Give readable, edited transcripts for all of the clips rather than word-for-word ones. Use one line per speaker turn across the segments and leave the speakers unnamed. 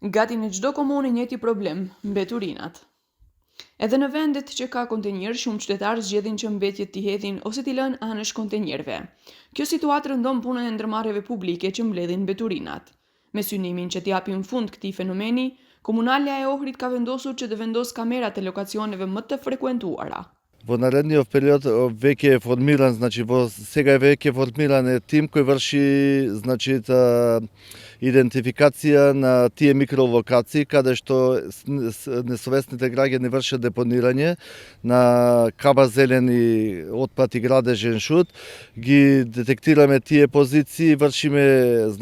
Gati në çdo komunë njëjti problem, mbeturinat. Edhe në vendet që ka kontenjer, shumë qytetarë zgjedhin që mbetjet t'i hedhin ose t'i lënë anësh kontenjerve. Kjo situatë rëndon punën e ndërmarrjeve publike që mbledhin mbeturinat. Me synimin që t'japin fund këtij fenomeni, Komunalja e Ohrit ka vendosur që të vendos kamerat e lokacioneve më të frekuentuara.
Во наредниот период веќе е формиран, сега е веќе формиран тим кој врши идентификација на тие микролокации каде што несовесните граѓани вршат депонирање на каба зелен и отпад и градежен шут. Ги детектираме тие позиции, вршиме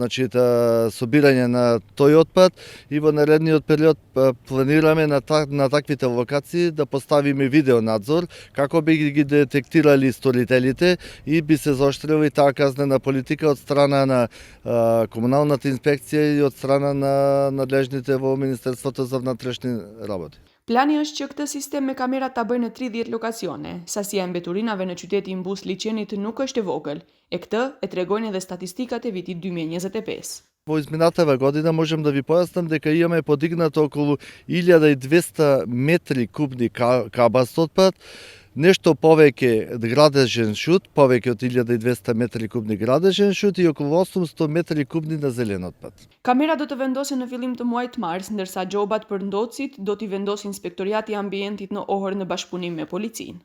собирање на тој отпад и во наредниот период планираме на таквите локации да поставиме видеонадзор како би ги детектирали сторителите и би се заоштрила и таа казнена политика од страна на комуналната инспекција и од страна на надлежните во Министерството за внатрешни работи.
Plani është që këtë sistem me kamera ta bëjë në 30 lokacione. Sasia e mbeturinave në qytetin Bus Liçenit nuk është e vogël, e këtë e tregojnë edhe statistikat e vitit 2025.
Во изминатава година можам да ви појаснам дека имаме подигнато околу 1200 метри кубни кабаст отпад, нешто повеќе градежен шут, повеќе од 1200 метри кубни градежен шут и околу 800 метри кубни на зелен отпад.
Kamera do të vendosen në fillim të muajit mars, ndërsa gjobat për ndocit do t'i vendosë Inspektoriati i Ambientit në Ohër në bashkëpunim me policinë.